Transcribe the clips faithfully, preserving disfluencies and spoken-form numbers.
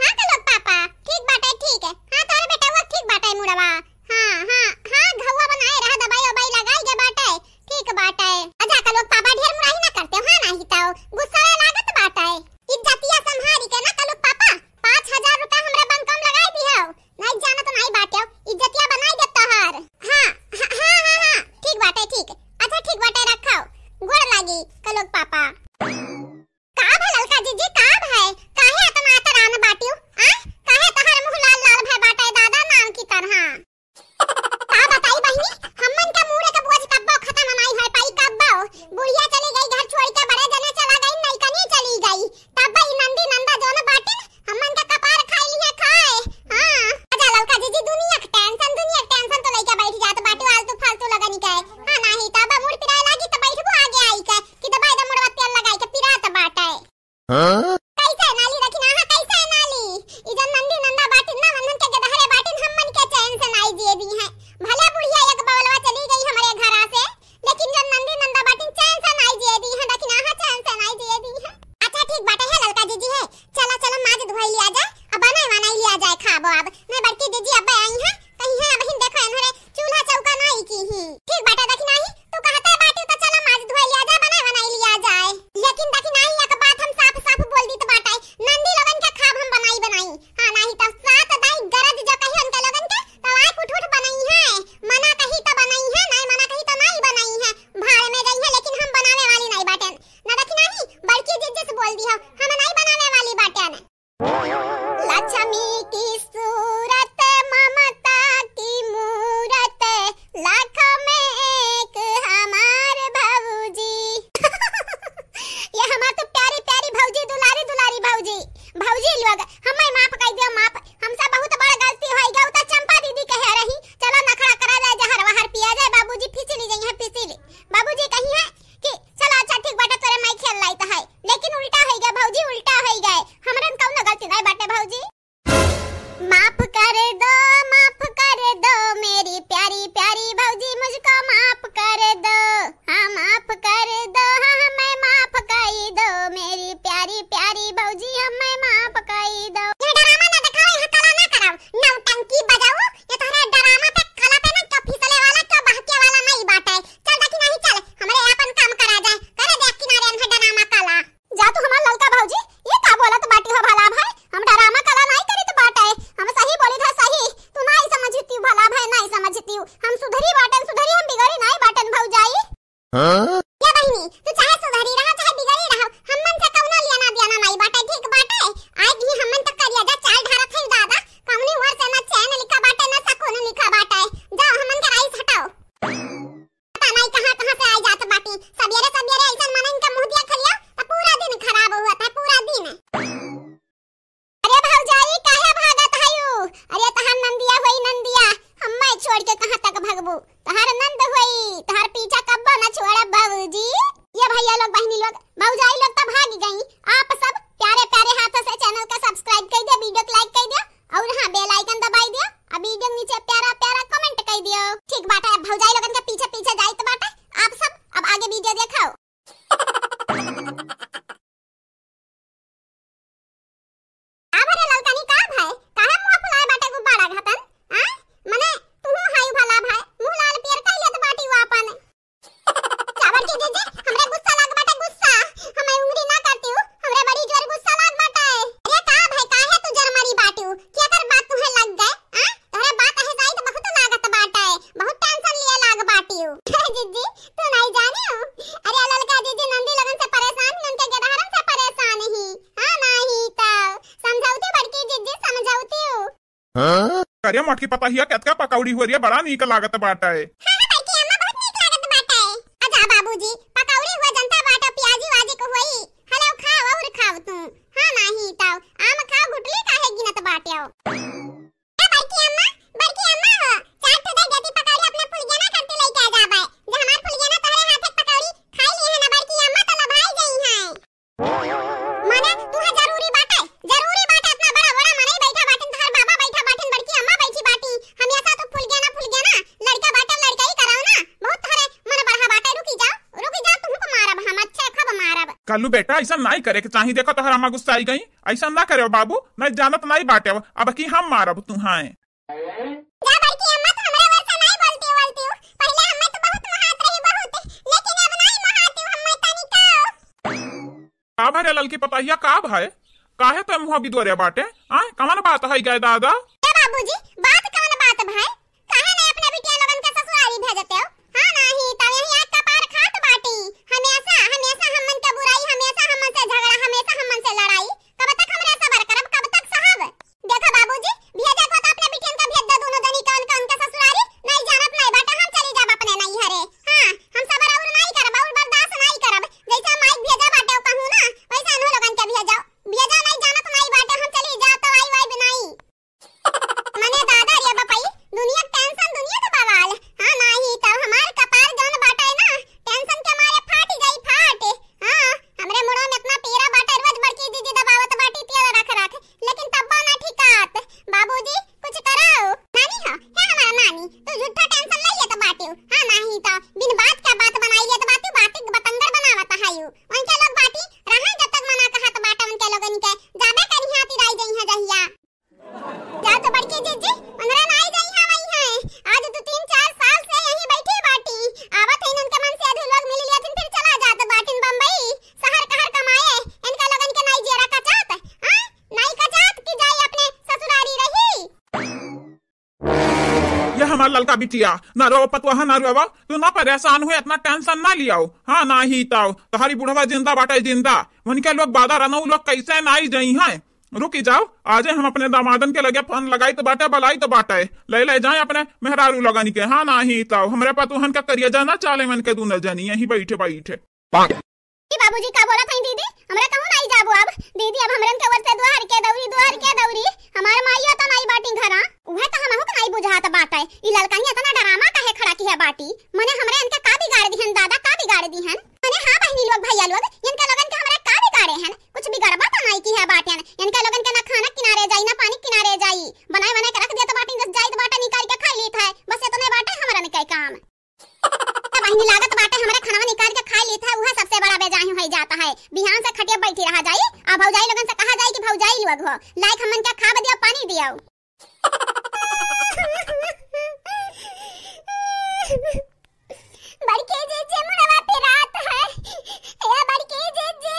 हाँ कलोक पापा, ठीक बाटे, ठीक है। हाँ, तोहरे बेटवा ठीक बाटे मुड़वा। हाँ, हाँ, हाँ, घउवा बनाए रहा, दवाई ववाई लगाई के बाटे, ठीक बाटे। अच्छा कलोक पापा, ढेर मुराही ना करते हो, हाँ, नाही तो गुस्सा लागत बाटे। इज्जतिया संभारी के ना कलोक पापा, पाँच हजार रुपया हमरा बैंक में लगाई दिहो। नहीं जानत नहीं बाटे, इज्जतिया बनाई दे तोहार। हाँ, हाँ, हाँ, हाँ, हाँ, ठीक बाटे, ठीक। अच्छा, ठीक बाटे, रखो। गोड़ लागी, कलोक पापा। का भे ललका जीजी, का भे? काहे अतना अतरान बाटियो? आ? काहे तोहार मुँह लाल लाल भे बाटे दादा, नाव की तरह? का बताई बहिनी, हमन के मूड़े के बोझ कब्बो खतम नाई होए पाई, कब्बो। बुढ़िया चली गई घर छोड़ के, बड़े जने चला गई, नई कनी चली गई। तब ई नंदी नंदा जौन बाटिन, हमन के कपार खाई लिहे खाए। हाँ, अच्छा ललका जीजी, दुनिया के tension, दुनिया के tension तो लइके बैठ जात बाटू आलतू फालतू लगन के। हाँ, नाही त अब मूड़ पिराए लागी त बैठबू आगे आई के कि दबाई द मुड़वा तेल लगाई के पिरात बाटे। हाँ? कैसे नाली रखी ना, हाँ, कैसे नाली? ई जन नंदी नंदा बाटिन ना, वन्हन के गदहरे बाटिन, हमन के चैन से नाई जिए दी हैं। भले बुढ़िया एक बवलवा चली गई हमरे घरा से, लेकिन जन नंदी नंदा बाटिन चैन से नाई जिए दी हैं, दखिनाहा चैन से नाई जिए दी हैं। अच्छा ठीक बाटे है ललका जीजी है, चला चला माज धोई लिया जाए, अब बनाई वनाई लिया जाए, खाबो अब। नहीं बड़की जीजी अब आई हैं, कहीं है अबहिन देखो इन्होंने चूल्हा चौका नाई की ही। ठीक बाटे दखिनाही, तू कहते बाटी तो चला माज धोई लिया जाए, बनाई वनाई लिया जाए। लेकिन दखिनाही एक बात हम साफ साफ बोल दीत बाटे, नंदी लोगन के खाब हम बनाई बनाई। हाँ, नाही तो सात दाई गरज जो कही उनके लोगन के, तो आए कुठ उठ बनाई है। मना कही तो बनाई है, नहीं मना कही तो नहीं बनाई है। भाड़ में गई है, लेकिन हम बनावे वाली नहीं बाटेन। ना दखिनाही, बड़की जीजी से बोल दी हो, हम नहीं बनावे वाली बाटेन। लक्ष्मी की सूरत, ममता की मूरत, लाखों में एक हमार भौजी। ये हमार तो प्यारी प्यारी भौजी, दुलारी दुलारी भौजी। भौजी लोग, हमें माफ कर दियो, माफ। हमसे बहुत बड़ा गलती होई गया। उ तो चंपा दीदी कहे रही, "चलो नखड़ा करा जाए, जहर वहर पिया जाए, बाबूजी फिसिली जाई है, फिसिली।" बाबूजी कही है कि चलो अच्छा ठीक बाटे, तोरे माई खेल लाई तो है, लेकिन उल्टा होई गए भौजी, उल्टा होई गए। हमरन कौनो गलती नहीं बाटे भौजी। माफ कर दो, माफ कर दो मेरी प्यारी प्यारी भौजी, मुझको माफ कर दो। हाँ, माफ कर दो, हाँ, हमें माफ कर दो मेरी प्यारी प्यारी भौजी, हमें माफ कर दो। ये ड्रामा ना दिखाओ, यहाँ कला ना कराओ, नौटंकी बजाओ। ये तोहरा ड्रामा पे, कला पे ना क्यों फिसले वाला, क्यों बहके वाला नहीं बाटे। चल दखिनाही चल, हमरे अपन काम करा जाए, करे दे किनारे अनहे ड्रामा कला। जा तू हमार ललका भौजी, ये का बोलत बाटी हो भला भाई? हम ड्रामा कला नाई करित बाटे, हम सही बोली था सही। तू नाई समझती भला भाई, नाई समझती। हम सुधरी बाटन, सुधरी हम बिगड़ी नाई बाटन भौजाई। हाँ? या बहिनी, तू चाहे सुधरी रहा, चाहे बिगड़ी रहा, हमन से कौनो लेना देना नाई बाटे, ठीक बाटे? आज ही हमन तक करिया जा चाल ढारत है दादा, कौनी ओर से ना चैन लिखा बाटे, ना सकून लिखा बाटे। जाओ हमन के राइस हटाओ। पता नहीं कहाँ कहाँ से आई जात बाटी। सबेरे सबेरे ऐसन मनइन के मुँह दिया खलिया, तो पूरा दिन खराब हुआ था, पूरा दिन। अरे भौजाई, काहे भागत हयू? अरे तहार नंदिया होई नंदिया, हम्मे छोड़ के कहाँ तक भगबू? तहार नंद होई, तहार पीछा कब्बो न छोड़ब बाबूजी। ये भैया लोग, बहिनी लोग, भौजाई लोग तो भाग गई। आप सब प्यारे प्यारे हाथों से channel का subscribe कर दियो, video को like कर दियो। और हाँ, bell icon दबाई दियो, आ video के नीचे प्यारा प्यारा comment कई दियो। ठीक बाटे, अब भौजाई लोगन के पीछे पीछे जाइत बाटे। आप सब अब आगे video देखाओ। का भरे ललकनी, का भाई? काहे मुंह फुलाए बाटे गुब्बारा घतन? आ? मने तू हाई भला भाई, मुंह लाल पियर कई लेत बाटी वो अपन। का बड़की जीजी, हमरे गुस्सा लाग बाटे, गुस्सा। हमें उंगली ना करती हूँ, हमरे बड़ी जोर गुस्सा लाग बाटे। अरे का भाई, काहे तू जरमरी बाटू? केकर बात तुहे लग गए? आ? तोहरे बात है जाई तो बहुत लागत बाटे, बहुत tension लिए लाग बाटी हूँ। जीजी, तू नहीं जाने हो? अरे ललका जीजी नंदी लोगन से परेशान ही, उनके गेदहरन से परेशान ही। हाँ, नहीं तो समझौती बड़की जीजी, समझौती हूँ। हाँ? अरे मोटकी पतहिया, केतका पकौड़ी हुआ रे, बड़ा नीक लागत बाटे। हाँ, हाँ, बड़की अम्मा, बहुत नीक लागत बाटे। अच्छा बाबूजी, पकौड़ी हुआ जनता बाटे, प्याजी वाजी को हुई। हलो खाओ और खाओ तू। हाँ, नाही तो आम खाओ, गुठली काहे गिनत बाटे हो? ए बड़की अम्मा, बड़की अम्मा हो, चार ठो दे देती पकौड़ी, अपने फुलगेना करती लेके आ जाबे। जो हमार फुलगेना तोहरे हाथे के पकौड़ी खाई ली है ना बड़की अम्मा, तो लभाई गई है। माने तू है जरूरी बाटे, जरूरी बाटे, इतना बड़ा बड़ा मनई बैठा बाटिन, तोहर बाबा बैठा बाटिन, बड़की अम्मा बैठी बाटी, हमेशा तू फुलगेना फुलगेना, लड़का बाटे लड़कई कल्लू बेटा, ऐसा नाई करे के चाही। देखो, तोहर अम्मा गुस्साई गई, ऐसा ना करे बाबू, नहीं जानत नाई बाटे, अब की हम मारब तुहाए। जा बड़की अम्मा, तो हमरा वैसा नाई बोलती बोलती हूँ। पहले हमें तो बहुत महात रही, बहुत, लेकिन अब नाई महाती हूँ हमें तनिको। का भरे ललकी पतहिया, का भय? काहे तो मुँह बिदोरे बाटे? आय, कवन बात है गए दादा? ए बाबूजी, बात कवन बात भाई? काहे नहीं अपने बिटिया लोगन के ससुरारी भेजते हो? हाँ नाही, तब यही आग का पार खात बाटी। हमेशा, हमेशा हमन के बुराई, हमेशा हमन से झगड़ा, हमेशा हमन से लड़ाई। कब तक हमरा सबर करब, कब तक सहब? देखो बाबूजी, भेजे को तो अपने बिटियन का भेज दो, दोनों जनी का उनका, उनका ससुरारी। नहीं जानत नहीं बाटे, हम चली जाब अपने नैहरे। हाँ, हम सबर और नहीं करब और बर्दाश्त नहीं करब। जैसे हम माई भेजा बाटे कहूँ ना, वैसे अनहो लोगन के भेजो। भेजा नहीं जानत नहीं बाटे, हम चली जाब तो आई वाई भी नहीं। मने दादा रे बपई, दुनिया के टेंशन, दुनिया के बवाल। हाँ नाही तो हमार कपार जौन बाटे ना, टेंशन के मारे फाट जाई फाट। हाँ, हमरे मुड़वा में इतना पीरा बाटे, रोज बड़की दीदी दबावत बाटी तेल रख रख, लेकिन तब्बो ना ठिकात। बाबूजी, कुछ कराओ। नानी हो, हे हमारा नानी, तू झूठा टेंशन ले लेत बाटियो। हाँ, नाही तो बिन बात का बात बनाई लेत बाटियो, बात के बतंगड़ बनावत हायू। उनके लोग बाटी, रहा जब तक मना कहत बाटा उनके लोगन के, जाबे करिहा तिराई जइहा जहिया। जा तो बड़की जीजी, उनरा नाई जइहा वही है। आज दो तीन चार साल से यहीं बैठी बाटी। आवत है इनके मन से अधू लोग मिल लिया, फिर चला जात बाटिन बम्बई। शहर कहर कमाए, इनका लोगन के नाई जेरा कचात, हाँ? नाई कचात कि जाई अपने ससुरारी रही। ये हमार ललका बिटिया, ना रोवा पतोहा, ना रोवा, तू ना परेशान हुए, इतना टेंशन ना लियाओ। हाँ, नाही ताओ, तोहरी बुढ़वा जिंदा बाटे, जिंदा। उनके लोग बादा रनऊ लोग कैसे नाई जइहैं। रुकी जाओ, आजे हम अपने दामादन के लगे फोन लगाई तो बाटे, बलाई तो बाटे, ले ले जाए अपने मेहरारू लोगन के। हाँ, नाही ताओ, हमरे पतोहन का करिया जाना चाले मन के दूनो जनी, यहीं बैठे बैठे। ए बाबूजी, का बोलत हई दीदी? हमरा कहूँ नाई जाबो अब। दीदी, अब हमरन के ओर से दुआर के दौरी, दुआर के दौरी। हमार माइयो तो नाई बाटी घरा। उहे तो हमहू के नाई बुझात बाटे। ई ललकनिया इतना डरामा काहे खड़ा किहे बाटी? मने हमरे इनके का बिगाड़ दिहन दादा, का बिगाड़ दिहन? मने हाँ बहिनी लोग, भैया लोग, इनके लोगन के हमरा का बिगाड़े हन? कुछ बिगड़बा तो नाई किहे बाटेन। इनके लोगन के ना खाना किनारे जाई, ना पानी किनारे जाई। बनाए बनाए के रख देत बाटी, जस जाइत बाटे निकाल के खाई लीत है। बस इतने बाटे हमरन के काम। ए बहिनी, लागत बाटे हमरे खनवा निकाल के खाई लीत है, उहे सबसे बड़ा बेजाहिम होई जात है। बिहान से खटिया बैठी रहा जाई, आ भौजाई लोगन से कहा जाई कि भौजाई लोग हो, लाइक हमन के खाब दियो, पानी दियो। बड़की जीजी, मुड़वा पिरात है। ए बड़की जीजी।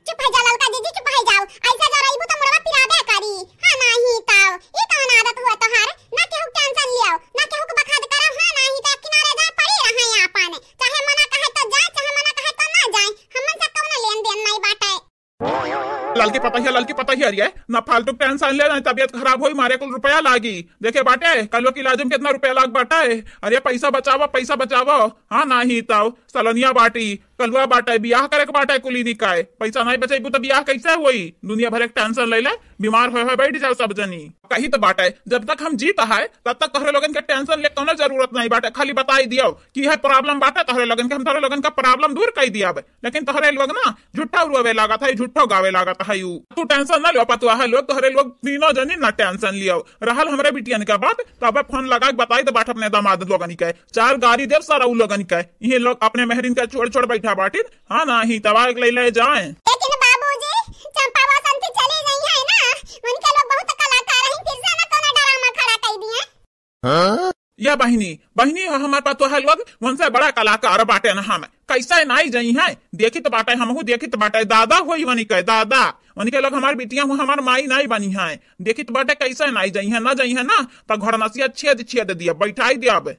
चुप है जा ललका जीजी, चुप है जाओ। ऐसा जरइबू तो मुड़वा पिराबे करी। हाँ, नाही ताओ। ई कौन आदत हुआ तोहार? ना केहू के टेंशन लियाओ, ना केहू के बखाद करब। हाँ, नाही तो किनारे जा पड़ी रहे आपन। चाहे मना कहे तो जा, चाहे मना कहे तो ना जाए। हमन से कौनो लेन देन नहीं बाटे। ललकी पतहिया, ललकी पतहिया रे, ना फालतू टेंशन ले, ना तबियत खराब होई, मारे कुल रुपया लागी। देखे बाटे, कलवा के इलाज में कितना रुपया लाग बाटे। अरे पैसा बचावा, पैसा बचावा। हाँ, नाही ताओ, सलोनिया बाटी, कलवा बाटे, बियाह करे के बाटे कुली निकाय। पैसा नहीं बचेबू तो बियाह कैसे होई? दुनिया भर एक टेंशन ले ले, बीमार होए होए बैठ जाओ सब जनी। कही तो बाटे, जब तक हम जीत है, तब तक तोहरे लोगन के टेंशन ले कोनो जरूरत नहीं बाटे। खाली बताई दियो कि यह प्रॉब्लम बाटे तोहरे लोगन के, हम तोहरे लोगन का प्रॉब्लम दूर कर दियाब। लेकिन तोहरे लोग ना झूठा रोवे लागत है, झूठो गावे लागत है। यू तू टेंशन ना लियो, पतुआ है लोग, तोहरे लोग तीनों जनी ना टेंशन लियो। रहल हमरे बिटियन के बात, तो अब फोन लगा के बताई दे बाट अपने दामाद लोगन के, चार गारी देव सारा उ लोगन के। इहे लोग अपने मेहरिन के छोड़ छोड़ बैठा बाटिन। हाँ, नाही तवा ले ले जाए। लेकिन बाबूजी, चंपा बसंती चली गई है ना, उनके लोग बहुत कलाकार हैं, फिर से ना कोनो ड्रामा खड़ा कर दिए। हाँ? या बहिनी, बहिनी ह हमार पतोह लोग, उनसे बड़ा कलाकार बाटे न हम। कैसे नाई जइहैं? देखित बाटे, हमहू देखित बाटे, दादा होई वनी के, दादा। वनी के लोग हमार बिटिया हूँ, हमार माई नाई बनिहैं। देखित बाटे कैसे नाई जइहैं, ना जइहैं ना, त घरनसिया छेद छेद दिया, बैठाई दियाब।